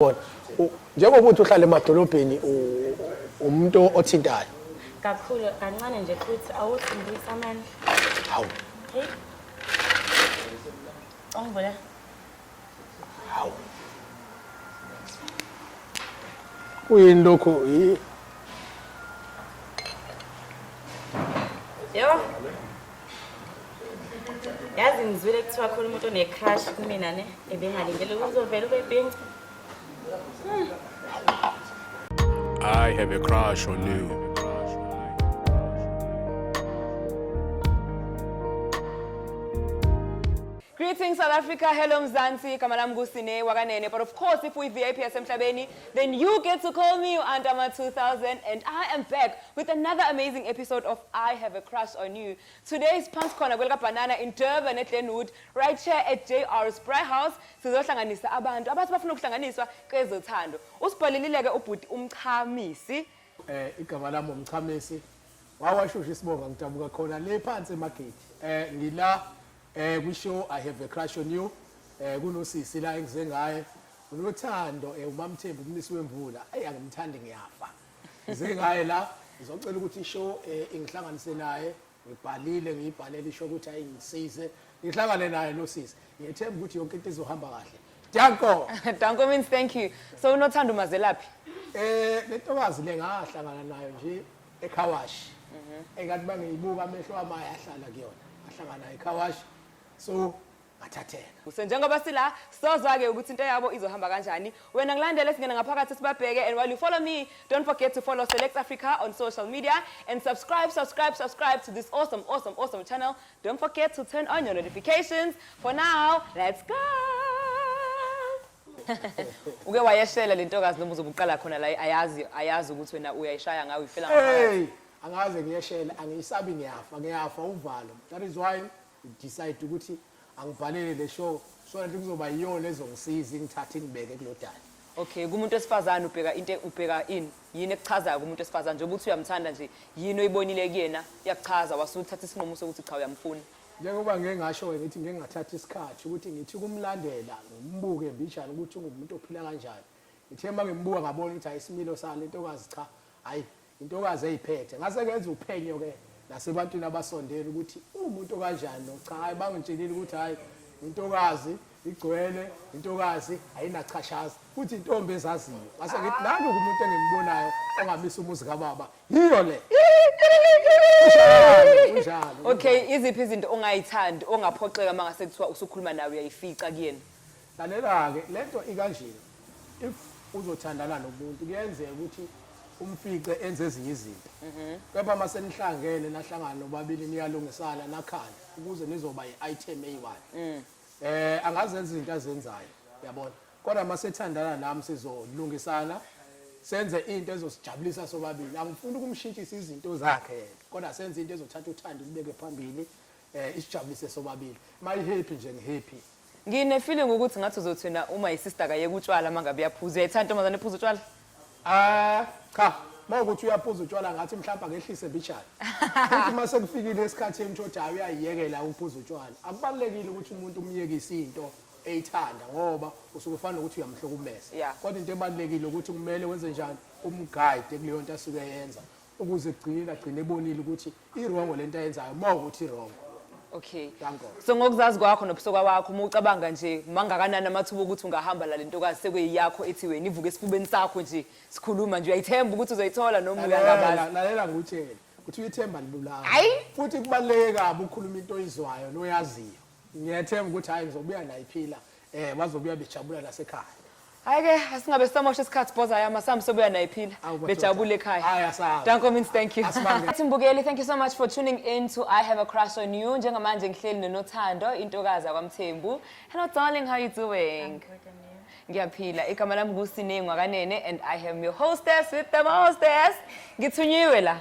Bona njengoba uthi uhlala emadolobheni umuntu othintayo. Kakhulu kancane nje futhi awuthi ngibuyisa amandla. Hawu. Hey. Ongivula. Hawu. Kuyini lokho? Yo. Yazi ngizwile kuthiwa khona umuntu one-crush kumina ne ebengalindele uzovela ube bhinca. I have a crush on you. Greetings South Africa, hello Mzansi, igama lami nguSine wakanene. But of course if we VIP yasemhlabeni, then you get to call me Antama 2000 and I am back with another amazing episode of I Have a Crush on You. Today is phansi khona kwelika Banana in Durban at Glenwood, right here at JR's Braai House. Sizohlanganisa abantu abathi bafuna ukuhlanganiswa kwezothando. Usibhalelile ke ubhuti umchamisi. Igama lami umchamisi. Wawashusha isibonga ngidabuka khona le phansi emagate. Ngila kwi-show I Have a Crush on You. Kunosisi la engize ngaye. Unothando uMamthembu umnisi wemvula. Ayi angimthandi ngiyafa. Ngize ngaye la ngizocela ukuthi ishow ingihlanganise naye. Ngibhalile ngiyibhalela ishow ukuthi ayingisize. Ngihlangane naye lo sisi. Ngiyethemba ukuthi yonke into izohamba kahle. Danko. Danko means thank you. So unothando mazelaphi? Lentokazi le ngahlangana nayo nje eKhawashi. Engathi bangiyibuka amehlo ami ayahlala kuyona. Ngahlangana nayo eKhawashi. So ngathatheka. So njengoba sila sozwa ke ukuthi into yabo izohamba kanjani. Wena ngilandele singena ngaphakathi sibabheke and while you follow me don't forget to follow Select Africa on social media and subscribe subscribe subscribe to this awesome awesome awesome channel. Don't forget to turn on your notifications. For now, let's go. Uke wayeshela le ntokazi noma uzobe uqala khona la ayazi ayazi ukuthi wena uyayishaya ngawe uyifela ngaphakathi. Hey, angaze ngiyeshela angiyisabi ngiyafa ngiyafa uvalo. That is why decide ukuthi angibhalele le show so that kuzoba yiyona ezongisiza ingithathe ingibeke kulo dali. Okay, kumuntu wesifazane ubheka into ubheka ini? Yini ekuchazayo kumuntu wesifazane njengoba uthi uyamthanda nje yini oyibonile kuyena yakuchaza wasuthatha isinqumo sokuthi cha uyamfuna. Njengoba ngike ngasho-ke ngithi ngike ngathatha isikhathi ukuthi ngithi kumlandela ngimbuke mbijana ukuthi ungumuntu ophila kanjani. Ngithe uma ngimbuka ngabona ukuthi hayi isimilo sale ntokazi cha hayi intokazi eyiphethe. Ngase ngenza uphenyo-ke nasebantwini abasondele ukuthi uwumuntu okanjani lo. Cha hayi bangitshelile ukuthi hayi intokazi igcwele intokazi ayinachashaza futhi intombi ezaziyo. Ngase ngithi nangu umuntu engimbonayo ongamisa umuzi kababa yiyo le. Kunjalo, kunjalo. Okay, iziphi izinto ongayithandi ongaphoxeka uma ngase kuthiwa usukhuluma nawe uyayifica kuyena? Lalela-ke lento ikanjena. If uzothandana nomuntu kuyenzeka ukuthi umfice enze ezinye izinto. Kepha uma senihlangene nahlangana nobabili niyalungisana nakhana ukuze nizoba i-item eyi-one. Angazenza izinto azenzayo, yabona. Kodwa uma sethandana nami sizolungisana senze into ezosijabulisa sobabili. Angifuni ukumshintshisa izinto zakhe yena, kodwa senze into ezothatha uthando ilibeke phambili, isijabulise sobabili. My happy nje ngihappy. Ngine feeling ukuthi ngathi uzothi wena uma isister kayeka utshwala mangabe uyaphuza. Uyayithanda intombazane ephuza utshwala? Cha, mawukuthi uyaphuza utshwala ngathi mhlawumbe akehlise mbijana. Futhi uma sekufikile esikhathini ukuthi hayi uyayiyekela ukuphuza utshwala. Akubalulekile ukuthi umuntu umyekise into eyithanda ngoba usuke ufana nokuthi uyamhlukumeza. Kodwa into ebalulekile ukuthi kumele wenze njani umguide kuleyo nto asuke eyenza ukuze kugcine agcine ebonile ukuthi irongo lento ayenzayo mawukuthi irongo. Okay. Danko. So ngokuzazi kwakho nobusoka wakho uma ucabanga nje mangakanani amathuba ukuthi ungahamba la lentokazi sekuyiyakho ethi wena ivuke esifubeni sakho nje sikhuluma nje uyayithemba ukuthi uzoyithola noma uyangabaza. Lalela ngikutshele ukuthi uyithemba libulala. Hayi. Futhi kubaluleke kabi ukukhuluma into oyizwayo noyaziyo. Ngiyethemba ukuthi hayi ngizobuya nayo iphila bazobuya bejabula nasekhaya. Hayi ke asingabe sisamosha isikhathi boza yami asambe sobuya nayo iphila bejabule ekhaya. Hayi asazi. Danko means thank you. Asibange. Athi Mbukeli, thank you so much for tuning in to I Have a Crush on You. Njengamanje ngihleli noNothando intokazi yakwaMthembu. Hello darling, how you doing? I'm good and you? Ngiyaphila. Igama lami nguSine Ngwakanene and I am your hostess with the mostess. Ngithunyiwe la.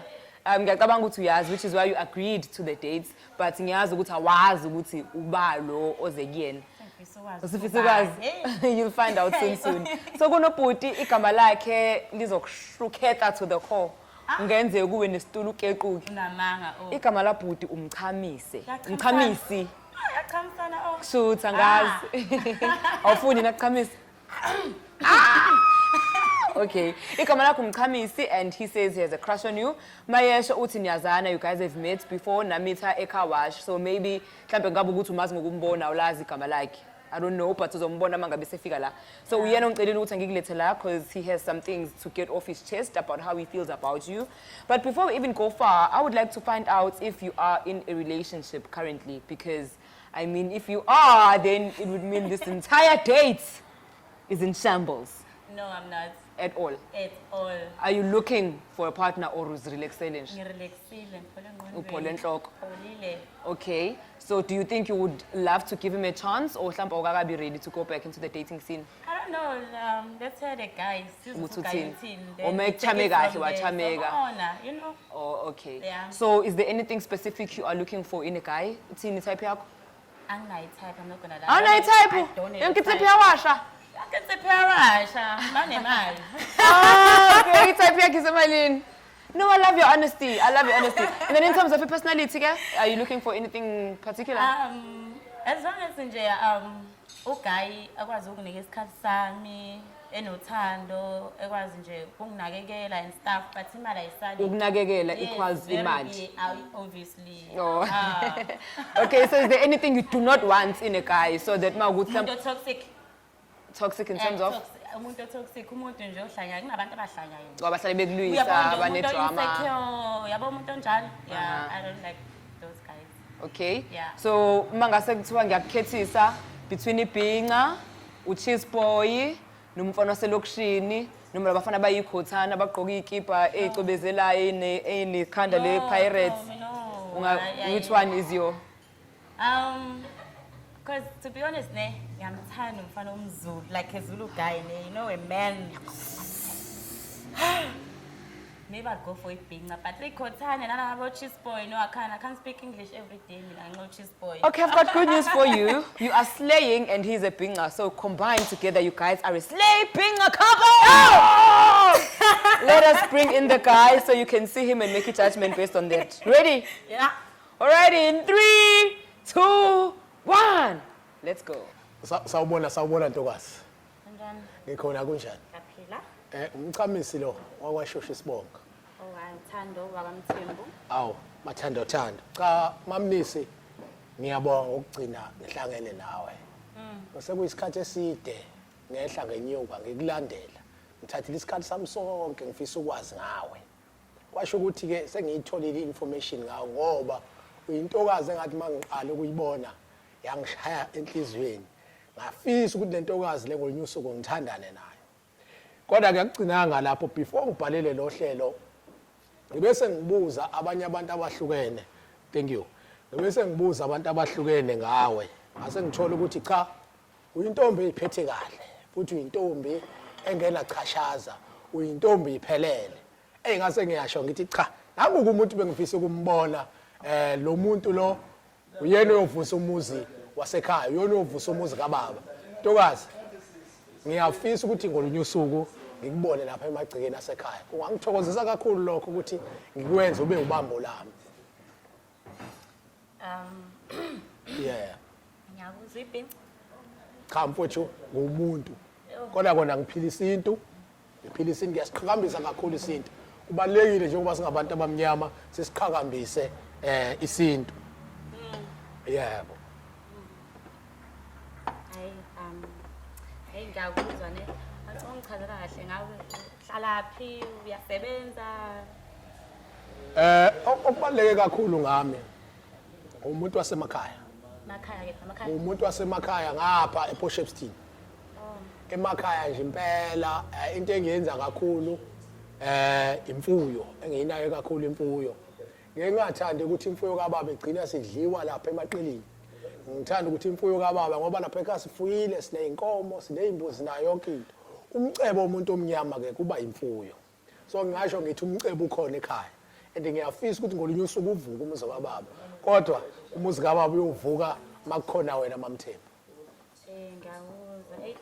Ngiyacabanga ukuthi uyazi which is why you agreed to the dates but ngiyazi ukuthi awazi ukuthi uba lo oze kuyena. Usifisa ukwazi. You'll find out soon soon. So kunobhuti igama lakhe lizokushukhetha to the core. Kungenzeka kuwe nesitulo ukequke. Unamanga oh. Igama labhuti umchamise. Yachamisana. Umchamisi. Yachamisana oh. Kushuthi angazi. Awufuni nakuchamisa? Okay. Igama lakho Mchamisi and he says he has a crush on you. Mayesho uthi niyazana, you guys have met before, namitha e-car wash. So maybe mhlambe ngabe ukuthi umazi ngokumbona awulazi igama lakhe. I don't know, but uzombona mangabe sefika la. So uyena ongicelile ukuthi ngikulethe la because he has some things to get off his chest about how he feels about you. But before we even go far, I would like to find out if you are in a relationship currently, because I mean, if you are, then it would mean this entire date is in shambles. No, I'm not. At all. At all. Are you looking for a partner or uzirelaxele nje? Ngirelaxile, ngiphole engqondweni. Uphole enhloko. Pholile. Okay. So do you think you would love to give him a chance or mhlawumbe awukakabi ready to go back into the dating scene? I don't know. Let's hear the guys. Ukuthi uthini. Uma ekuchame kahle, wachameka. You know. Oh, okay. Yeah. So is there anything specific you are looking for in a guy? Uthini type yakho? Anginayo type, I'm not gonna lie. Awunayo type? I don't have a Yonke type. itype iyawasha. Yonke itype iyawasha. Banemali. Oh, okay, itype yakhe isemalini. No, I love your honesty. I love your honesty. And then in terms of your personality, ke, are you looking for anything particular? As long as nje uguy akwazi ukunika isikhathi sami, enothando, ekwazi nje ukunginakekela and stuff, but imali ayisali. Ukunakekela Yes, equals very imali. Obviously. Oh. Ah. Okay, so is there anything you do not want in a guy so that mawukuthi Umuntu toxic. Toxic in terms of? Toxic, umuntu toxic, umuntu nje ohlanya, kunabantu abahlanyayo. Ngoba bahlale bekulwisa, Uyabona nje umuntu banedrama. insecure, yabo umuntu onjalo. Yeah, I don't like those guys. Okay. Yeah. So uma ngase kuthiwa ngiyakukhethisa between ibhinca, ucheese boy, nomfana waselokishini, noma labafana abayikhothana abagqoka izikipa ezicwebezelayo ezinekhanda le No, Pirates. no, no. Which one is your? Because to be honest, ne, ngiyamthanda umfana omZulu, like a Zulu guy, ne, you know, a man. Maybe I'd go for ibhinca, but ikhothane nalabo cheese boy, no, I can't speak English every day, mina ngino cheese boy. Okay, I've got good news for you. You are slaying and he's a binga. So combined together, you guys are a slay binga couple! Let us bring in the guy so you can see him and make a judgment based on that. Ready? Yeah. Alrighty, in 3, 2, 1. Let's go. Sawubona, sawubona ntokazi. Kanjani? Ngikhona kunjani? Ngiyaphila. Umchamisi lo wakwashosha isibongo. Oh, hayi, Thando wakwaMthembu. Awu, Mathando Thando. Cha, Mamnisi, ngiyabonga ukugcina ngihlangene nawe. Sekuyisikhathi eside ngehla ngenyuka ngikulandela. Ngithathile isikhathi sami sonke ngifisa ukwazi ngawe. Kwasho ukuthi ke sengiyitholile information ngawe ngoba uyintokazi engathi mangiqala ukuyibona yangishaya enhliziyweni. Ngafisa ukuthi lentokazi le ngolunye usuku ngithandane nayo. Kodwa ke akugcinanga lapho, before ngibhalele lo hlelo ngibe sengibuza abanye abantu abahlukene. Thank you. Ngibe sengibuza abantu abahlukene ngawe. Ngase ngithola ukuthi cha, uyintombi eyiphethe kahle futhi uyintombi engenachashaza, uyintombi iphelele. Ngase ngiyasho ngithi cha, nangu umuntu bengifisa ukumbona, lo muntu lo uyena oyovusa umuzi wasekhaya, uyena oyovusa umuzi kababa. Ntokazi, ngiyafisa ukuthi ngolunye usuku ngikubone lapha emagcekeni asekhaya. Kungangithokozisa kakhulu lokho ukuthi ngikwenze ube ubambo lami. Yeah. Ngiyakuzwa ibhinca. Cha mfowethu, ngumuntu. Kodwa kona ngiphila isintu. Ngiphila isintu, ngiyasiqhakambisa kakhulu isintu. Kubalulekile njengoba singabantu abamnyama sisiqhakambise isintu. Yebo. Hayi, hey ngiyakuzwa ne. Athi ungichazela kahle ngawe, uhlalaphi, uyasebenza? Okubaluleke kakhulu ngami umuntu wasemakhaya. Emakhaya ke, emakhaya. Umuntu wasemakhaya ngapha ePort Shepstone. Emakhaya nje impela, into engiyenza kakhulu imfuyo, engiyinayo kakhulu imfuyo. Ngeke ngathanda ukuthi imfuyo kababa igcina sidliwa lapha emaqelini. Ngithanda ukuthi imfuyo kababa ngoba lapha ekhaya sifuyile, sineyinkomo, sineyimbuzi nayo yonke into. Umcebo womuntu omnyama ke kuba imfuyo. So ngingasho ngithi umcebo ukhona ekhaya. And ngiyafisa ukuthi ngolunye usuku uvuke umuzi kababa. Kodwa umuzi kababa uyovuka makukhona wena Mamthembu. Ngiyakuzwa. Hey.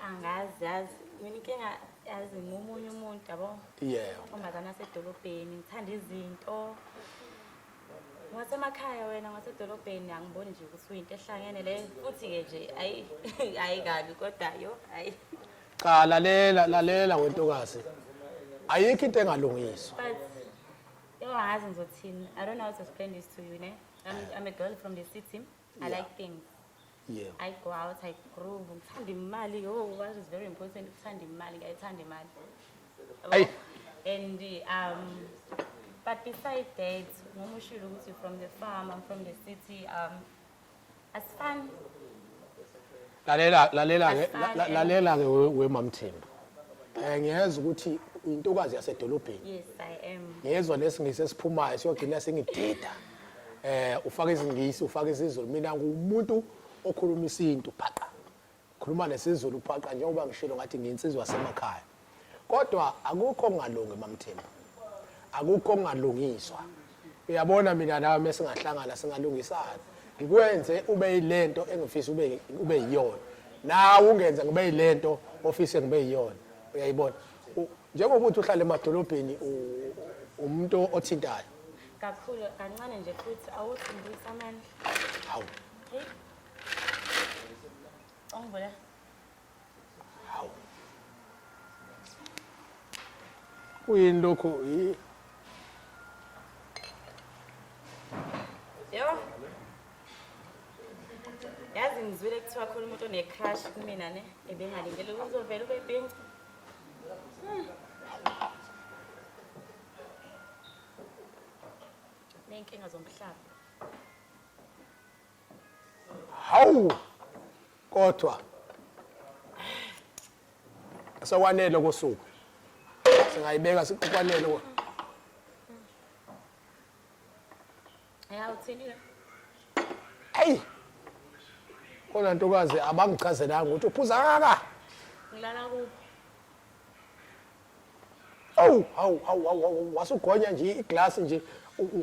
Angazi yazi. Mina inkinga yazi ngomunye umuntu yabo. Yebo. Ntombazana asedolobheni, ngithanda izinto. Ngasemakhaya wena ngasedolobheni angiboni nje ukuthi uyinto ehlangene le futhi-ke nje ayi ayi kabi kodwa yo ayi. Cha lalela lalela wentokazi. Ayikho into engalungiswa. But yo angazi ngizothini. I don't know how to explain this to you ne. I'm a girl from the city. I like things. Yebo. I go out, I groove. Ngithanda imali. Yo, what is very important ukuthanda imali. Ngiyayithanda imali. Yabo? Ayi. And but beside that, ngoba ushilo ukuthi from the farm, I'm from the city. Asifani. Lalela lalela ke Asifani. lalela ke we Mamthembu. Eh ngiyezwa ukuthi intokazi yasedolobheni. Yes, I am. Ngiyezwa lesingisi esiphumayo siyogcina sengidida. Eh ufaka izingisi ufaka isiZulu mina ngumuntu okhuluma isintu phaqa. Khuluma nesiZulu phaqa njengoba ngishilo ngathi ngiyinsizwa yasemakhaya. Kodwa akukho okungalungi Mamthembu. Akukho okungalungiswa. Uyabona mina nawe mesingahlangana singalungisana. Ngikwenze ube yilento engifisa ube yiyona. Nawe ungenze ngibe yilento ofise ngibe yiyona. Uyayibona? Njengoba uthi uhlala emadolobheni umuntu othintayo. Kakhulu kancane nje futhi awuthi ngibuyisa amandla. Hawu. Hey. Ongivula. Hawu. Kuyini lokho? Yo. Yazi ngizwile kuthiwa khona umuntu one-crush kumina ne, ebengalindele uzovela ube bhinci. Ney'nkinga zomhlaba. Hawu. Kodwa sekwanele kosuku. Singayibeka sikwanele. Ya uthini-ke? Hey. Khona ntokazi abangichazelanga ukuthi uphuza kangaka. Ngilala kuphi? Awu hawu hawu hawu wasugonya nje iglasi nje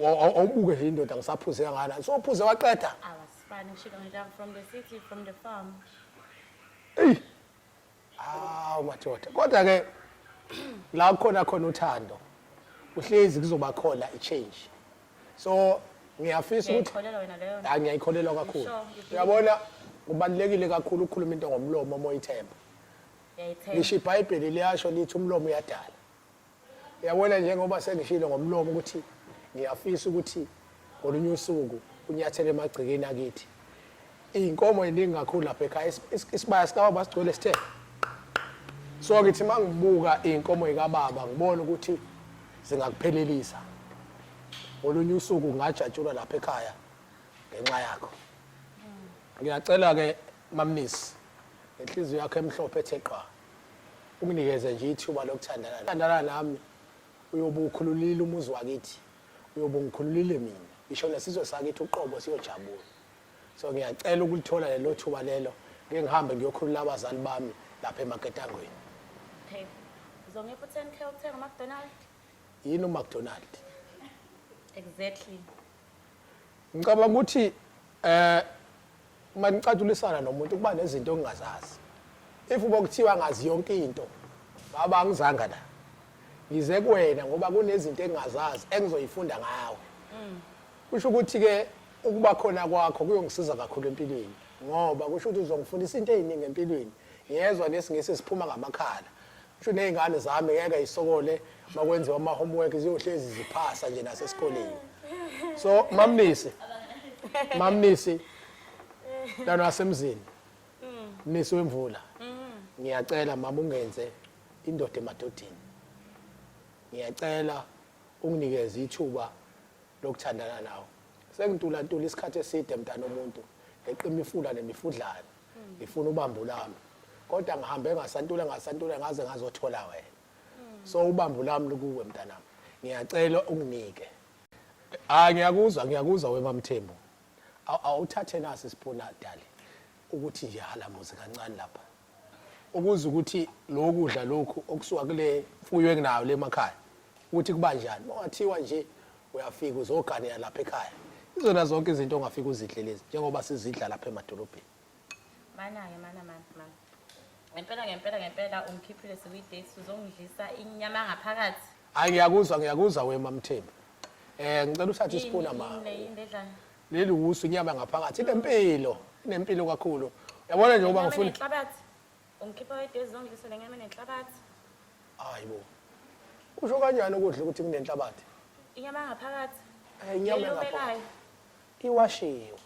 awubuke nje indoda ngisaphuze kangakanani. So uphuze waqeda. Awasifani ngishilo nje I'm from the city, from the farm. Ey. Hawu madoda. Kodwa ke la khona khona uthando. Uhlezi kuzoba khona i-change. So ngiyafisa ukuthi Uyayikholelwa wena leyo nto? hayi ngiyayikholelwa kakhulu. Sure, you believe. Uyabona kubalulekile kakhulu ukukhuluma into ngomlomo uma uyithemba. Uyayithemba. Ngisho iBhayibheli liyasho lithi umlomo uyadala. Uyabona njengoba sengishilo ngomlomo ukuthi ngiyafisa ukuthi ngolunye usuku unyathele emagcekeni akithi. Iy'nkomo yiningi kakhulu lapha ekhaya, isibaya sikababa sigcwele sithe. So ngithi uma ngibuka iy'nkomo yikababa ngibona ukuthi zingakuphelelisa. Ngolunye usuku ngajatshulwa lapha ekhaya ngenxa yakho. Ngiyacela-ke Mamnisi, ngenhliziyo yakho emhlophe ethe qwa, unginikeze nje ithuba lokuthandana. Thandana nami uyobe ukhululile umuzi wakithi, uyobe ungikhululile mina, ngisho nesizwe sakithi uqobo siyojabula. So ngiyacela ukulithola lelo thuba lelo, ngeke ngihambe ngiyokhulula abazali bami lapha emaketangweni. Okay. Uzongipha u-10K ukuthenga uMcDonald? Yini uMcDonald? Exactly. Ngicabanga ukuthi uma nicatshulisana nomuntu kuba nezinto ongazazi. If ubokuthiwa ngazi yonke into, baba angizanga la. Ngize kuwena ngoba kunezinto engingazazi engizoyifunda ngawe. Kusho ukuthi ke ukuba khona kwakho kuyongisiza kakhulu empilweni ngoba kusho ukuthi uzongifundisa into eziningi empilweni. Ngiyezwa nesingisi siphuma ngamakhala. Kusho nezingane zami ngeke isokole makwenziwa ama homework ziyohlezi ziphasa nje nasesikoleni. So Mamnisi, Mamnisi mntwana wasemzini, Mnisi wemvula, ngiyacela mama ungenze indoda emadodeni. Ngiyacela unginikeze ithuba lokuthandana nawe. Sengintulantula isikhathi eside mntana omuntu, ngeqa imifula nemifudlana, ngifuna ubambo lami. Kodwa ngihambe ngasantula ngasantula ngaze ngazothola wena. So ubambo lami lukuwe mntanami. Ngiyacela unginike. Ah ngiyakuzwa ngiyakuzwa we Mamthembu. Awuthathe nasi isipuna dali ukuthi nje halamuze kancane lapha. Ukuze ukuthi lokudla lokhu okusuka kule mfuyo enginayo le emakhaya ukuthi kuba njani. Ungathiwa nje uyafika uzoganela lapha ekhaya. Izona zonke izinto ongafika uzidle lezi njengoba sizidla lapha emadolobheni. Mana-ke mana mana mana. Ngempela ngempela ngempela ungikhiphile sikwi-date uzongidlisa inyama ngaphakathi. Hayi ngiyakuzwa ngiyakuzwa we Mamthembu. Ngicela uthathe isipuna ma. Yini ledlana? Leli wusu inyama ngaphakathi inempilo, inempilo kakhulu. Uyabona nje uba ngifuna Nenhlabathi. Ungikhipha wedwa ezongidlisa le nyama enenhlabathi. Hayibo. Usho kanjani ukudla ukuthi kunenhlabathi? Inyama yangaphakathi. Inyama Leli yangaphakathi. omelayo. Iwashiwe.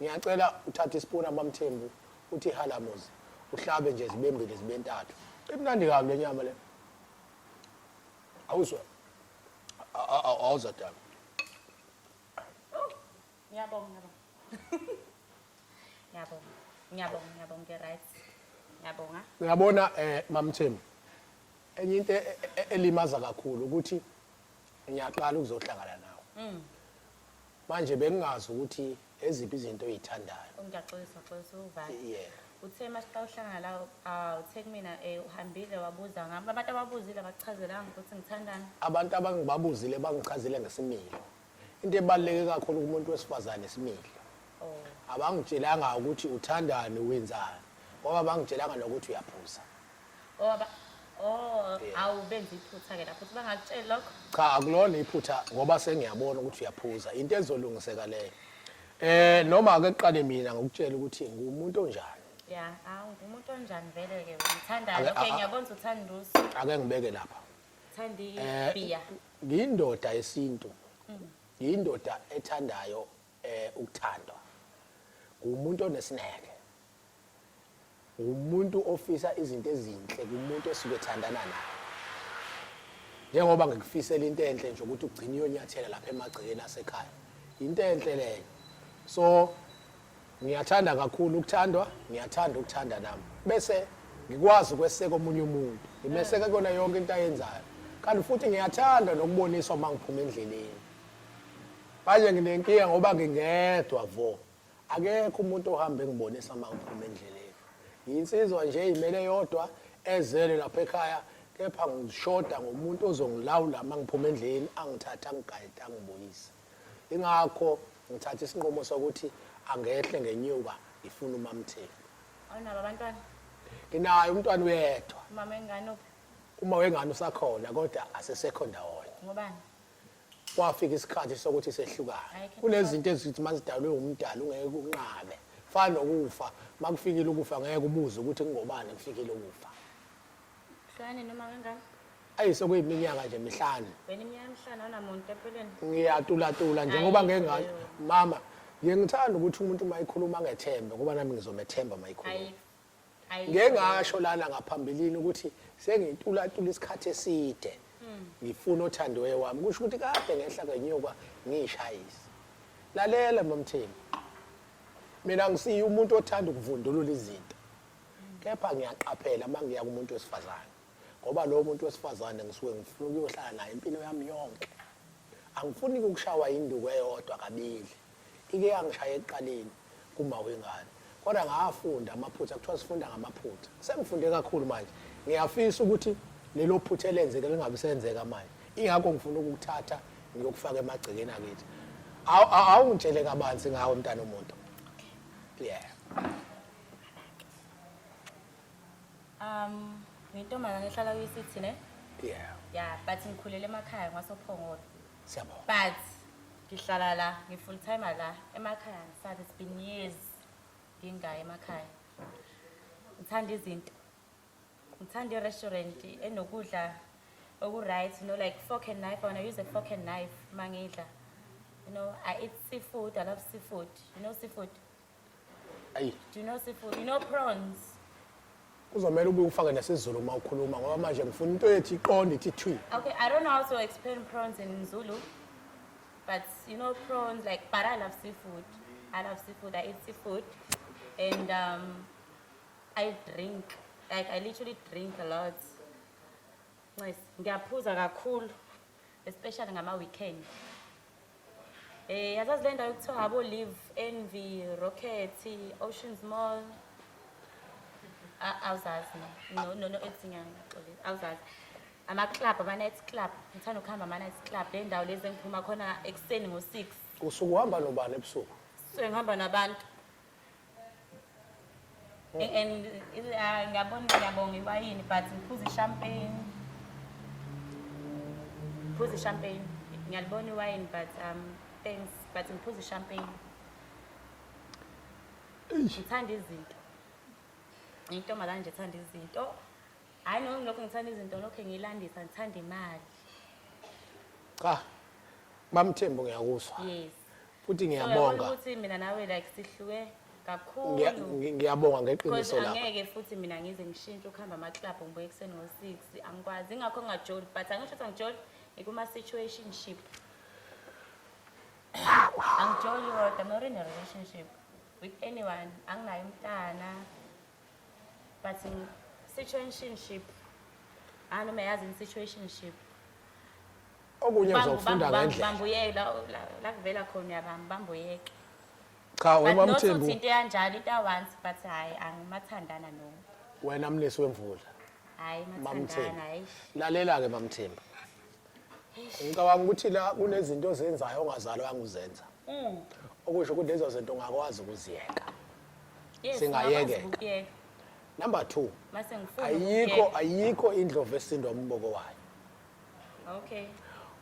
Ngiyacela uthathe isipuna mamthembu uthi halamuzi uhlabe nje zibembili zibentathu. Imnandi kabi le nyama le. Awuzwa. Awuzwa daba. Ngiyabonga, ngiyabonga. Ngiyabonga. Ngiyabonga, ngiyabonga ngi-right. Ngiyabonga. Uyabona mamthembu. Enye into elimaza kakhulu ukuthi ngiyaqala ukuzohlangana nawe. Manje bengingazi ukuthi eziphi izinto oyithandayo. Ngiyaxolisa, xolisa uvala. Yeah. Uthe masiqa uhlangana la, uthe kumina uhambile wabuza ngami. Abantu ababuzile abakuchazelanga ukuthi ngithandani. Abantu abangibabuzile bangichazile ngesimilo. Into ebaluleke kakhulu kumuntu wesifazane isimilo. Abangitshelanga ukuthi uthandani wenzani. Ngoba bangitshelanga nokuthi uyaphuza. Awu benza iphutha ke lapho bangakutsheli lokho. Cha, akulona iphutha ngoba sengiyabona ukuthi uyaphuza. Into ezolungiseka leyo. Noma ake kuqale mina ngokutshela ukuthi ngumuntu onjani. Yeah, ngumuntu onjani vele ke ngithandayo. Okay, ngiyabona ukuthi uthanda usu. Ake ngibeke lapha. Uthanda ibhiya. Ngiyindoda yesintu. Ngiyindoda ethandayo ukuthandwa. Ngumuntu onesineke. Umuntu ofisa izinto ezinhle kumuntu osuke ethandana naye. Njengoba ngikufisela into enhle nje ukuthi ugcine uyonyathela lapha emagcekeni asekhaya. Into enhle leyo. So ngiyathanda kakhulu ukuthandwa, ngiyathanda ukuthanda nami. Bese ngikwazi ukweseka omunye umuntu. Ngimeseka kuyona yonke into ayenzayo. Kanti futhi ngiyathanda nokuboniswa uma ngiphuma endleleni. Manje nginenkinga ngoba ngingedwa vo. Akekho umuntu ohamba engibonisa uma ngiphuma endleleni. Ngiyinsizwa nje imele yodwa ezele lapha ekhaya, kepha ngishoda ngomuntu ozongilawula uma ngiphuma endleleni, angithathe angigayide angibuyise. Ingakho ngithatha isinqumo sokuthi angehle ngenyuka ngifuna uMamthembu. Awunabo abantwana? Nginaye umntwana uyedwa. Umama wengane uphi? Uma wengane usakhona kodwa asesekho ndawonye. Ngobani? Kwafika isikhathi sokuthi sehlukane. Kunezinto ezithi mazidalwe umdali ungeke unqabe. Fana nokufa, makufikile ukufa ngeke ubuze ukuthi kungobani kufikile ukufa. Hlukane noma wengane? Ayi sekuyiminyaka nje mihlanu. Wena iminyaka emihlanu awunamuntu empilweni? Ngiyatulatula njengoba ngeke ngasho. Mama, ngiye ngithanda ukuthi umuntu uma ekhuluma angethembe ngoba nami ngizomethemba uma ekhuluma. Ngeke ngasho lana ngaphambilini ukuthi sengitulatula isikhathi eside. Ngifuna othandiweyo wami. Kusho ukuthi kade ngehla ngenyuka ngishayise. Lalela Mamthembu. Mina ngisiye umuntu othanda ukuvundulula izinto. Kepha ngiyaqaphela uma ngiya kumuntu wesifazane. Ngoba lo muntu wesifazane ngisuke ngifuna ukuyohlala naye impilo yami yonke. Angifuni ukushawa induku eyodwa kabili. Ike yangishaya ekuqaleni kuma wengane. Kodwa ngafunda amaphutha, kuthiwa sifunda ngamaphutha. Sengifunde kakhulu manje. Ngiyafisa ukuthi lelo phutha elenzeke lingabe senzeka manje. Ingakho ngifuna ukukuthatha ngiyokufaka emagcekeni akithi. Awungitshele kabanzi ngawe mntana omuntu. Yeah. Ngiyintombazane ehlala kwi-city ne? Yeah. Yeah, but ngikhulele emakhaya ngasoPhongolo. Siyabonga. But ngihlala la, ngi full time la emakhaya ngisathi it's been years ngingayi emakhaya. Ngithanda izinto. Ngithanda i-restaurant enokudla oku-right, you know, like fork and knife. I want to use a fork and knife mangidla. You know, I eat seafood. I love seafood. You know seafood? Ayi. Do you know seafood? You know prawns? Kuzomela ube ufake nesiZulu uma ukhuluma ngoba manje ngifuna into ethi iqonde ithi thwi. Okay, I don't know how to explain prawns in Zulu, but you know prawns, like, but I love seafood. I love seafood. I eat seafood, and I drink. Like, I literally drink a lot. Nice. Ngiyaphuza kakhulu, especially ngama weekend. Yazazi le ndawo ekuthiwa abo Live, Envy, Rocket, Oceans Mall. Awuzazi no. No, no, no, ethi ngiyaxolisa. Awuzazi. Ama club, ama night club. Ngithanda ukuhamba ama night club. Le ndawo lezi engiphuma khona ekuseni ngo-6. Usuke uhamba nobani ebusuku? Suke ngihamba nabantu. And ngiyabona ngiyabonga iwayini but ngiphuza i-champagne. Ngiphuza i-champagne. Ngiyalibona iwayini but thanks, but ngiphuza i-champagne. Ngithanda izinto. Ngiyintombazane nje ethanda izinto. Hhayi noma ngilokhu ngithanda izinto lokhu ngiyilandisa ngithanda imali. Cha. MaMthembu ngiyakuzwa. Yes. Futhi So, uyabona ngiyabonga. ukuthi mina nawe like sihluke Ngiya- kakhulu. Ngiyabonga Because ngeqiniso lakho. angeke futhi mina ngize ngishintshe ukuhamba ama-club ngibuye ekuseni ngo-6 angikwazi ingakho ngingajoli but angisho ukuthi angijoli ngikuma-situationship angijoli kodwa I'm not in a relationship with anyone anginaye umntana but situationship hayi noma yazi in-situationship Okunye ngizokufunda ngendlela. bambuyeke la kuvela khona uyabamba bambuyeke Cha but wena not MaMthembu ukuthi into eyanjalo into a-once but hhayi angimathandana no wena mnisi wemvula. hhayi MaMthembu. mathandana hayi. Lalela ke MaMthembu. Ngicabanga ukuthi la kunezinto ozenzayo ongazalwanga uzenza. Okusho ukuthi lezo zinto ungakwazi ukuziyeka. Yes, Singayekeka. ngingakwazi ukuyeka. Number 2, Mase ngifuna ayikho ukuyeka. ayikho indlovu esindwa umboko wayo. Okay.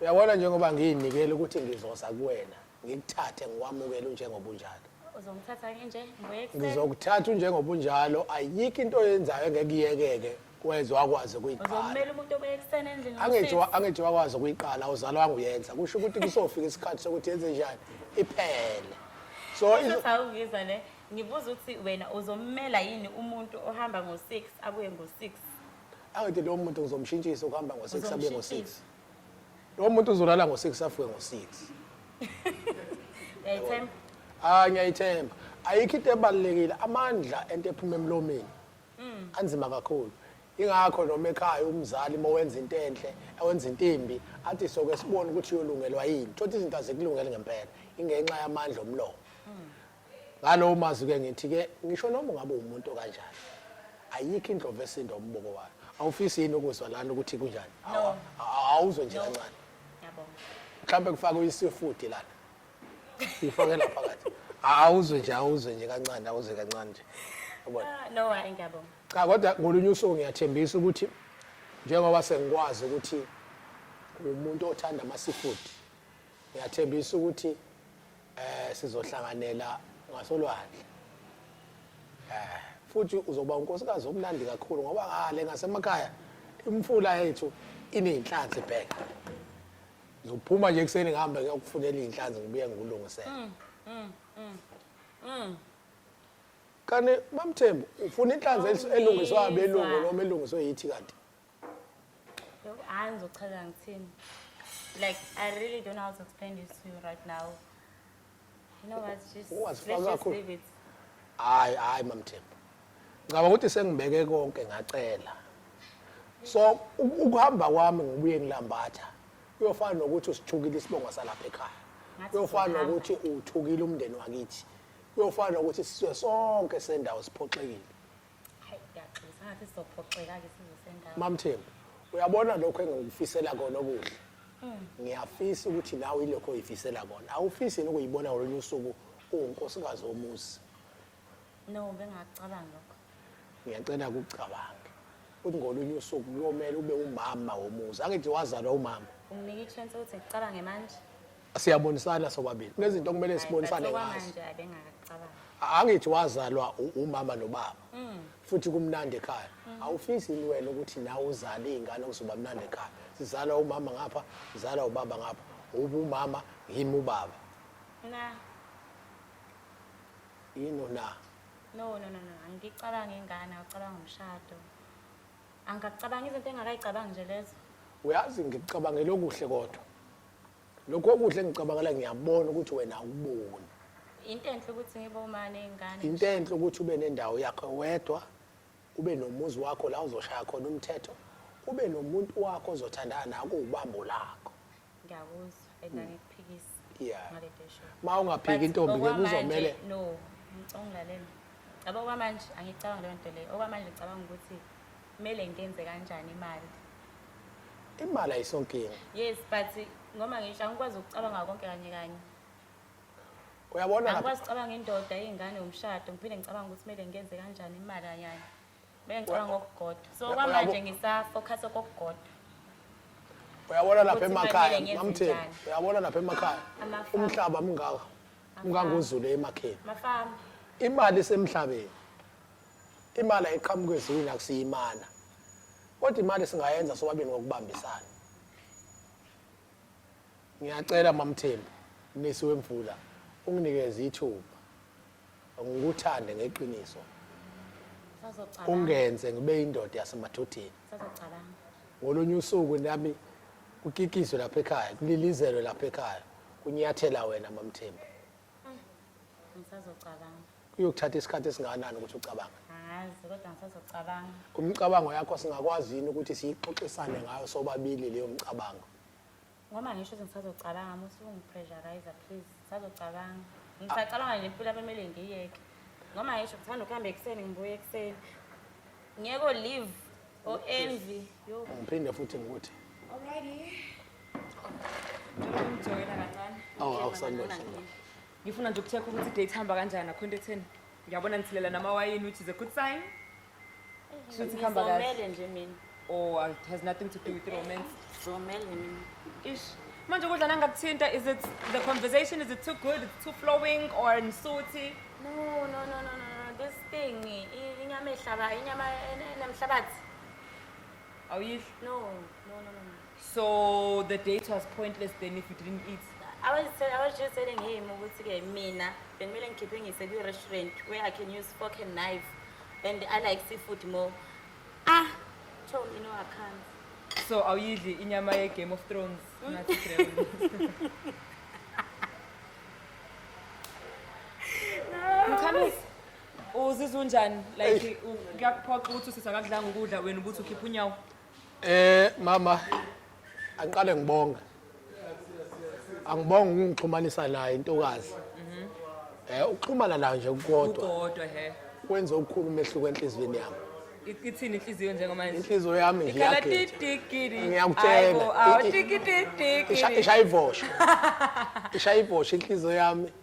Uyabona njengoba ngiyinikele ukuthi ngizoza kuwena, ngikuthathe ngikwamukele unjengoba unjalo. Uzongithatha ke nje ngibuye ekuseni. Ngizokuthatha unjengoba unjalo, ayikho into oyenzayo engeke iyekeke weze wakwazi ukuyiqala. Uzomela umuntu obuye ekuseni endlini Angithi ngo-six. angithi wakwazi ukuyiqala uzalwanga uyenza. Kusho ukuthi kusofika isikhathi sokuthi yenze njani iphele. So Uthi awungizwa ne. Ngibuza ukuthi wena uzommela yini umuntu ohamba ngo-6 abuye ngo-6. Angithi lo muntu ngizomshintshisa ukuhamba ngo-6 abuye ngo-6. Uzomshintshisa. Lo muntu uzolala ngo-6 afuke ngo-6. Uyayithemba? Ah ngiyayithemba. Ayikho into ebalulekile amandla ento ephuma emlomeni. Anzima kakhulu. Ingakho noma ekhaya umzali uma wenza into enhle, ewenza into embi, athi soke sibone ukuthi uyolungelwa yini. Thothi izinto azikulungele ngempela, ingenxa yamandla omlomo. Ngalowo mazwi ke ngithi ke ngisho noma ungabe umuntu kanjani. Ayikho indlovu esinda umboko wayo. Awufisi yini ukuzwa lana ukuthi kunjani? No. Awuzwe nje No. kancane. Ngiyabonga. Mhlawumbe kufakwe i-seafood lana. Ifake la phakathi. Awuzwe nje, awuzwe nje kancane, awuzwe kancane nje. Yabona? Ah, no, hayi ngiyabonga. Cha kodwa ngolunye usuku ngiyathembisa ukuthi njengoba sengikwazi ukuthi umuntu othanda ama-seafood, ngiyathembisa ukuthi sizohlanganela ngasolwandle. Futhi uzoba unkosikazi omnandi kakhulu ngoba ngale ngasemakhaya imfula yethu iney'nhlanzi bheka. Ngizophuma nje ekuseni ngihambe ngiyokufunela iy'nhlanzi ngibuye ngikulungisele. Kanti MaMthembu ufuna inhlanzi elungiswe abelungu noma elungiswe yithi kanti? Hayi ngizochaza ngithini. Like I really don't know how to explain this to you right now. You know what? Just Ungazifaki let's just kakhulu. leave it. Hayi hayi MaMthembu. Ngicabanga ukuthi sengibeke konke ngacela. So ukuhamba kwami ngibuye ngilambatha kuyofana nokuthi usithukile isibongo salapha ekhaya. Ngathi Kuyofana uzohamba. nokuthi uthukile umndeni wakithi. Kuyofana nokuthi sizwe sonke sendawo siphoxekile. Hayi ngiyaxolisa ngathi sizophoxeka-ke sizwe sendawo. MaMthembu, uyabona lokho engikufisela kona okuhle. Ngiyafisa ukuthi nawe ilokho oyifisela kona. Awufisi yini ukuyibona ngolunye usuku uwunkosikazi womuzi? No, bengingakucabangi lokho. Ngiyacela ukucabange. Uthi ngolunye usuku kuyomela ube umama womuzi. Angithi wazalwa umama. Unginike i-chance ukuthi ngicabange manje. Siyabonisana sobabili. Kunezinto okumele Hayi, but sibonisane ngazo. okwamanje abengakacabangi. Angithi wazalwa umama nobaba. Futhi kumnandi ekhaya. Awufisi yini wena ukuthi nawe uzale iy'ngane okuzoba mnandi ekhaya? Sizalwa umama ngapha, sizalwa ubaba ngapha. Ube umama, yimi ubaba. Na. Yini na? No, no, no, no. Angicabangi ingane, angicabanga umshado. Angacabangi izinto engakayicabangi nje lezo. Uyazi ngikucabangela okuhle kodwa. Lokho okuhle engicabangela ngiyabona ukuthi wena awuboni. Into enhle ukuthi ngibe umane ingane. Into enhle ukuthi ube nendawo yakho wedwa, ube nomuzi wakho la uzoshaya khona umthetho, ube nomuntu wakho ozothandana nawe kuwubambo lakho. Ngiyakuzwa and angikuphikisi. Ngalento eshoyo. Ma ungaphiki But intombi ke okwamanje, kuzomele no, ngicela ungilalele. Yabo okwamanje angicabangi leyo nto leyo. Okwamanje ngicabanga ukuthi kumele ngenze kanjani imali. Imali ayisonkinga. Yes, but ngoba ngisho angikwazi ukucabanga konke kanye kanye. Uyabona lapha? Angikwazi ukucabanga indoda, iy'ngane, umshado, ngiphinde ngicabanga ukuthi kumele ngenze kanjani imali kanye kanye. Kumele ngicabanga okukodwa. So okwamanje ngisa-focus kokukodwa. Uyabona lapha Ukuthi emakhaya, fanele ngenze MaMthembu, njani. uyabona lapha emakhaya. Amafamu. Umhlaba mungaka. Mungangozulu emakheni. Mafamu. Imali isemhlabeni. Imali ayiqhamuki ezulwini akusiyimana. Kodwa imali singayenza sobabili ngokubambisana. Ngiyacela MaMthembu, Mnisi wemvula, unginikeze ithuba. Ngikuthande ngeqiniso. Sazocabanga. Ungenze ngibe indoda yasemadodeni. Sazocabanga. Ngolunye usuku nami kukikizwe lapha ekhaya, kulilizelwe lapha ekhaya, kunyathela wena MaMthembu. Ngisazocabanga. Kuyokuthatha isikhathi esingakanani ukuthi ucabange? Angazi kodwa ngisazocabanga. Umcabango yakho singakwazi yini ukuthi siyixoxisane ngayo sobabili leyo mcabango? Ngoba ngisho ukuthi ngisazocabanga, musu ungipressurize please. Ngisazocabanga. Ngisacabanga nempilo abamele ngiyeke. Ngoba ngisho ngithanda ukuhamba ekuseni ngibuye ekuseni. Ngiyeko leave or envy. Yo. Ngiphinde futhi ngikuthi Alrighty. Ngicela ukungijoyina kancane. awu awu sanibona sanibona. Ngifuna nje ukucheck ukuthi i-date ihamba kanjani akho into etheni. Ngiyabona nithilela namawayini which is a good sign. Kusho ukuthi kuhamba kahle. Ngizomele nje mina. Or it has nothing to do with romance. Ngizomele mina. Ish. Manje ukudla nangakuthinta is it the conversation is it too good, it's too flowing or nisuthi? No, no, no, no, no, no. This thing, inyama ehlaba, inyama enemhlabathi. Awuyidli? No, no, no, no. no. So the date was pointless then if you didn't eat. I was just telling him ukuthi ke mina benimele ngikhiphe ngise kwi-restaurant where I can use fork and knife and I like seafood more. Ah, told me no, I can't. So awuyidli inyama ye Game of Thrones ngathi dragon. Mkhamisi uzizwa unjani like kuyakuphoqa ukuthi usisi akakudlanga ukudla wena ubuthi ukhipha unyawo. Mama, angiqale ngibonge. Angibonge ukungixhumanisa naye intokazi. Ukuxhumana nayo nje kukodwa Kukodwa he. kwenza okukhulu umehluko enhliziyweni yami. Ithini inhliziyo njengamanje? Inhliziyo yami nje Ikhala iyagida. titikiri. Ngiyakutshela. Hayibo, awu tikititikiri. Ishaya ivosho. Ishaya ivosho inhliziyo yami.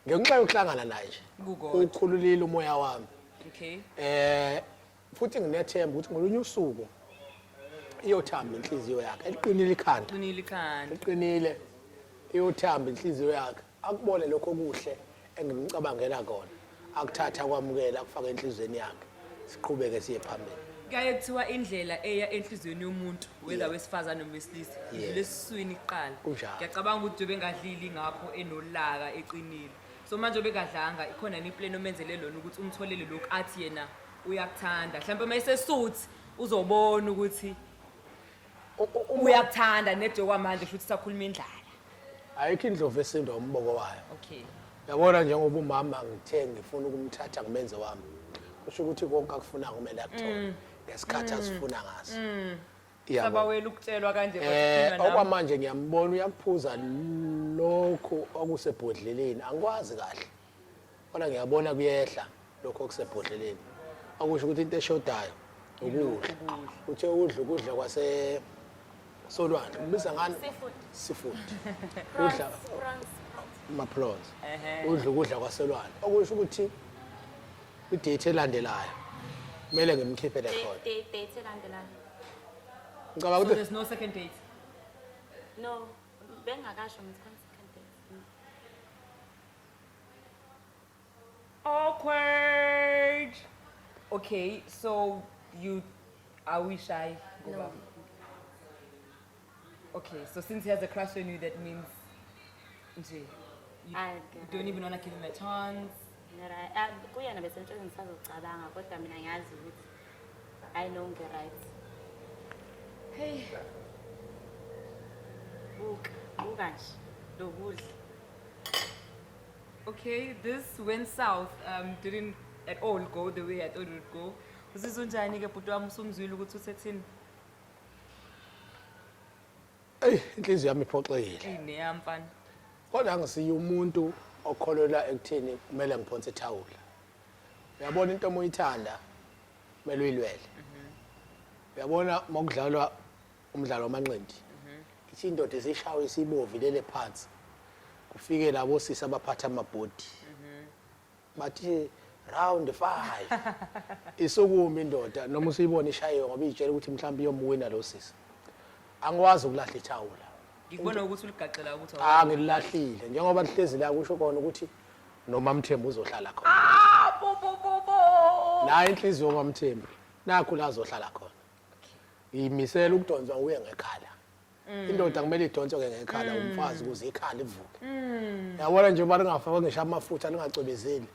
Ngenxa yokuhlangana naye nje. Kukodwa. Ukhululile umoya wami. Okay. Futhi nginethemba ukuthi ngolunye usuku iyothamba inhliziyo yakhe. Eliqinile ikhanda. Qinile ikhanda. Liqinile iyothamba inhliziyo yakhe. Akubone lokho okuhle engimcabangela kona. Akuthatha kwamukela akufake enhliziyweni yakhe. Siqhubeke siye phambili. Kuyaye kuthiwa indlela eya enhliziyweni yomuntu whether wesifazane noma wesilisa idlula esiswini kuqala. Kunjalo. Ngiyacabanga ukuthi ubengadlili ngakho enolaka eqinile. So manje obengadlanga ikhona ni-plan omenzele lona ukuthi umtholele lokhu athi yena uyakuthanda. Mhlawumbe uma esesuthi uzobona ukuthi uyakuthanda neje kwamanje futhi sakhuluma indlala. Ayikho indlovu esindwa umboko wayo. Okay. Yabona njengoba umama ngithe ngifuna ukumthatha ngimenze wami. Kusho ukuthi konke akufunayo kumele akuthole ngesikhathi asifuna ngaso. Iyabona. Sabawela ukutshelwa kanje kodwa nami. Okwamanje ngiyambona uyakuphuza lokhu okusebhodleleni. Angikwazi kahle. Kodwa ngiyabona kuyehla lokhu okusebhodleleni. Okusho ukuthi into eshodayo ukudla. Uthe udla ukudla kwase solwandle. Ubiza ngani? Seafood. Seafood. Prawns, Udla prawns. ama-prawns. Udla ukudla kwaselwandle. Okusho ukuthi i-date elandelayo kumele ngimkhiphele khona. Date elandelayo. Ngicabanga So ukuthi there's no second date. No, bengakasho ngithi khona second date. Awkward. Okay, so you are we shy? No. Okay, so since he has a crush on you, that means nje, you I don't even want to give him a chance. Kuyena bese ngitshela ngisazocabanga kodwa mina ngiyazi ukuthi I know ngi-right. Hey. Buka, buka nje lokudla. Okay, this went south. Didn't at all go the way I thought it would go. Uzizwa unjani ke bhuti wami usumzwile ukuthi uthethini? Eyi, inhliziyo yami iphoxekile. Ine mfana. Kodwa angisiye umuntu okholelwa ekutheni kumele ngiphonse ithawula. Uyabona into omuyithanda kumele uyilwele. Uyabona makudlalwa umdlalo wamanqindi. Ithi indoda isishawe isibovu ilele phansi. Kufike labo sisi abaphatha amabhodi. Bathi round 5. Isukuma indoda noma usuyibona ishayiwe ngoba iyitshela ukuthi mhlawumbe iyomuwina lo sisi. Angikwazi ukulahla ithawula. Ngikubona ukuthi uligaxela ukuthi Ah, ngililahlile njengoba lihlezi la, kusho kona ukuthi noMaMthembu uzohlala khona. Ah, bo bo bo bo. La inhliziyo kaMthembu nakho la azohlala khona. Ngiyimisela ukudonswa uye ngekhala. Indoda kumele idonswe ngekhala umfazi ukuze ikhala ivuke. Yabona nje uma lingafakwa ngisho amafutha, lingacwebezeli,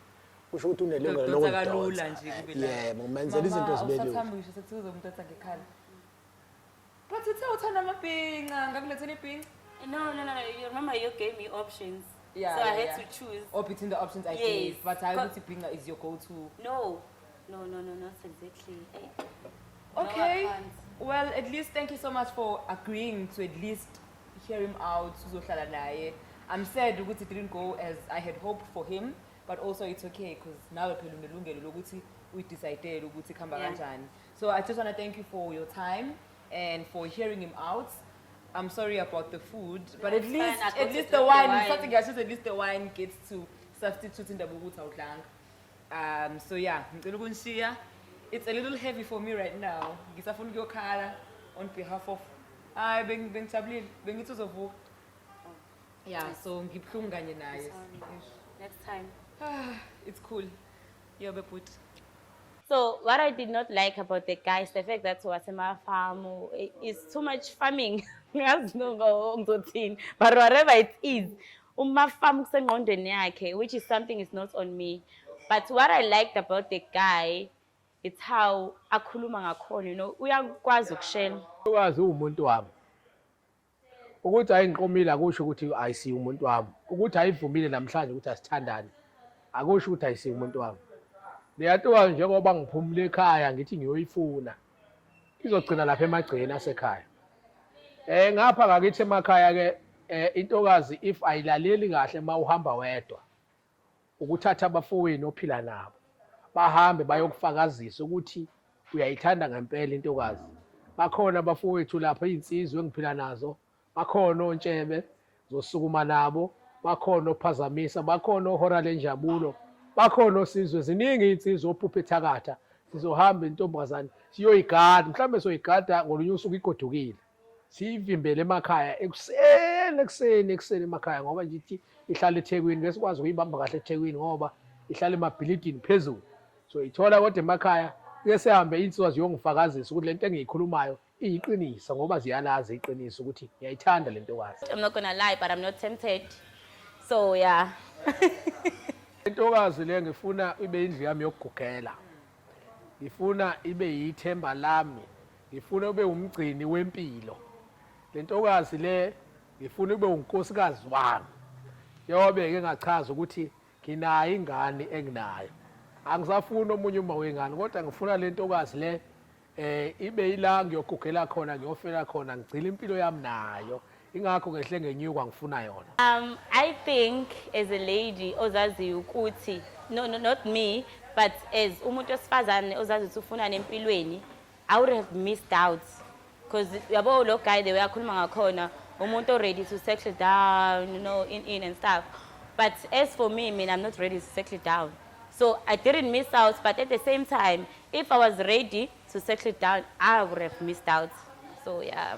kusho ukuthi unelungelo Lokudonsa kalula lokudonsa. nje kube la. Yebo, ngimenzela izinto zibe lula. Awusathambi ngisho sekuthiwa uzomdonsa ngekhala. But uthe uthanda amabhinca, ngakulethela ibhinca. No. You remember you gave me options. Yeah, So I yeah, had yeah. to choose. Or between the options I Yes. gave. But I Co- ukuthi ibhinca is your go-to. No, not exactly. Eh. No, I Okay. can't. Well, at least thank you so much for agreeing to at least hear him out, uzohlala naye. I'm sad ukuthi it didn't go as I had hoped for him, but also it's okay because nawe phela unelungelo lokuthi uyidecide ukuthi kuhamba kanjani. So I just want to thank you for your time and for hearing him out. I'm sorry about the food, but at It's fine, least I got at to least the drink the wine, wine. something ngasho at least the wine gets to substitute indaba yokuthi awudlanga. So yeah, ngicela ukunishiya. It's a little heavy for me right now. Ngisafuna ukuyokhala on behalf of, hayi, bengijabulile, bengithi uzovuka. Yeah, so ngibuhlungu kanye naye. Sorry. Next time. Ah, it's cool. Yobe bhuti. So what I did not like about the guy is the fact that wasemafamu is too much farming. Ngazi noma ngizothini, but whatever it is, umafamu kusengqondweni yakhe, which is something is not on me. But what I liked about the guy, it's how akhuluma ngakhona, uyakwazi ukushela. Ukwazi uwumuntu wami. Ukuthi ayingiqomile akusho ukuthi ayisiye umuntu wami. Ukuthi ayivumile namhlanje ukuthi asithandane akusho ukuthi ayisiye umuntu wami. Leyatuka njengoba ngiphumule ekhaya ngithi ngiyoyifuna, izogcina lapha emagcekeni asekhaya. Ngapha ngakithi emakhaya ke, intokazi if ayilaleli kahle uma uhamba wedwa, ukuthatha abafowenu ophila nabo bahambe bayokufakazisa ukuthi uyayithanda ngempela intokazi. Bakhona abafowethu lapha, iy'nsizwa engiphila nazo, bakhona ontshebe zosukuma nabo, bakhona ophazamisa, bakhona ohora lenjabulo, bakhona osizwe, ziningi iy'nsizwa ophupha ethakatha. Sizohamba intombazane siyoyigada, mhlawumbe soyigada ngolunye usuku igodukile, siyivimbele emakhaya ekuseni ekuseni ekuseni emakhaya, ngoba nje ithi ihlala eThekwini, bese sikwazi ukuyibamba kahle eThekwini ngoba ihlala emabhilidini phezulu. So ithola kodwa emakhaya ke sihambe iy'nsizwa ziyongifakazisa ukuthi lento engiyikhulumayo iyiqiniso, ngoba ziyalazi iqiniso ukuthi ngiyayithanda le ntokazi. I'm not gonna lie, but I'm not tempted. So yeah. Intokazi le ngifuna ibe indlu yami yokugugela, ngifuna ibe yithemba lami, ngifuna ube umgcini wempilo. Le ntokazi le ngifuna ube unkosikazi wami. Yobe-ke ngachaza ukuthi nginayo ingane enginayo, angisafuni omunye uma wengane, kodwa ngifuna le ntokazi le ibe ila ngiyogugela khona, ngiyofela khona, ngigcine impilo yami nayo. Ingakho ngehle ngenyuka ngifuna yona. I think as a lady ozaziyo ukuthi, no, not me, but as umuntu wesifazane ozazi ukuthi ufuna nempilweni, I would have missed out. Because yabo lo guy, the way akhuluma ngakhona, umuntu ready to settle down, in and stuff. But as for me, I mean, I'm not ready to settle down. So I didn't miss out, but at the same time, if I was ready to settle down, I would have missed out. So yeah.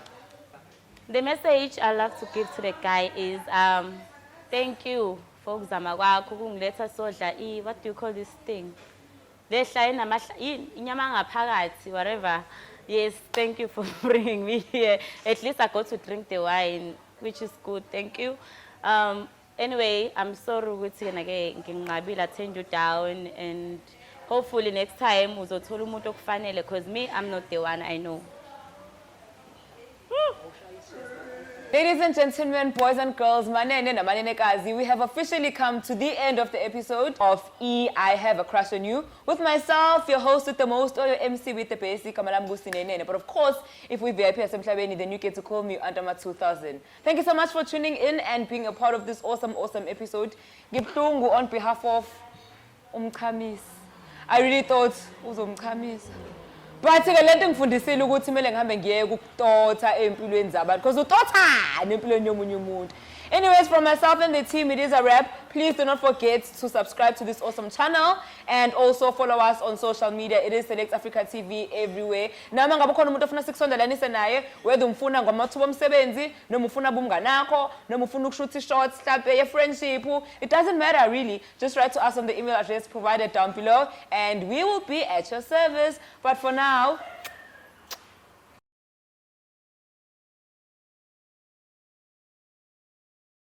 The message I love to give to the guy is thank you for ukuzama kwakho ukungiletha sodla i, what do you call this thing? Lehla enamahla inyama ngaphakathi, whatever. Yes, thank you for bringing me here. At least I got to drink the wine, which is good. Thank you. Anyway, I'm sorry ukuthi yena ke nginqabile, I turned you down, and hopefully next time uzothola umuntu okufanele, because me, I'm not the one, I know. Ladies and gentlemen, boys and girls, manene na manenekazi, we have officially come to the end of the episode of E I Have a Crush on You with myself, your host with the most, or your MC with the basic, igama lami nguSinenene. But of course, if we VIP yasemhlabeni, then you get to call me Andama 2000. Thank you so much for tuning in and being a part of this awesome, awesome episode. Ngibuhlungu on behalf of umchamisi. I really thought uzomchamisa. But ke lento ngifundisile ukuthi kumele ngihambe ngiyeke ukutotha empilweni zabantu because utotha nempilweni yomunye umuntu. Anyways, from myself and the team, it is a wrap. Please do not forget to subscribe to this awesome channel and also follow us on social media. It is Select Africa TV everywhere. Noma ngabe khona umuntu ofuna sikusondelanise naye, whether umfuna ngamathuba omsebenzi, noma ufuna bumnganakho, noma ufuna ukushutha shots mhlampe ye-friendship, it doesn't matter really. Just write to us on the email address provided down below and we will be at your service. But for now,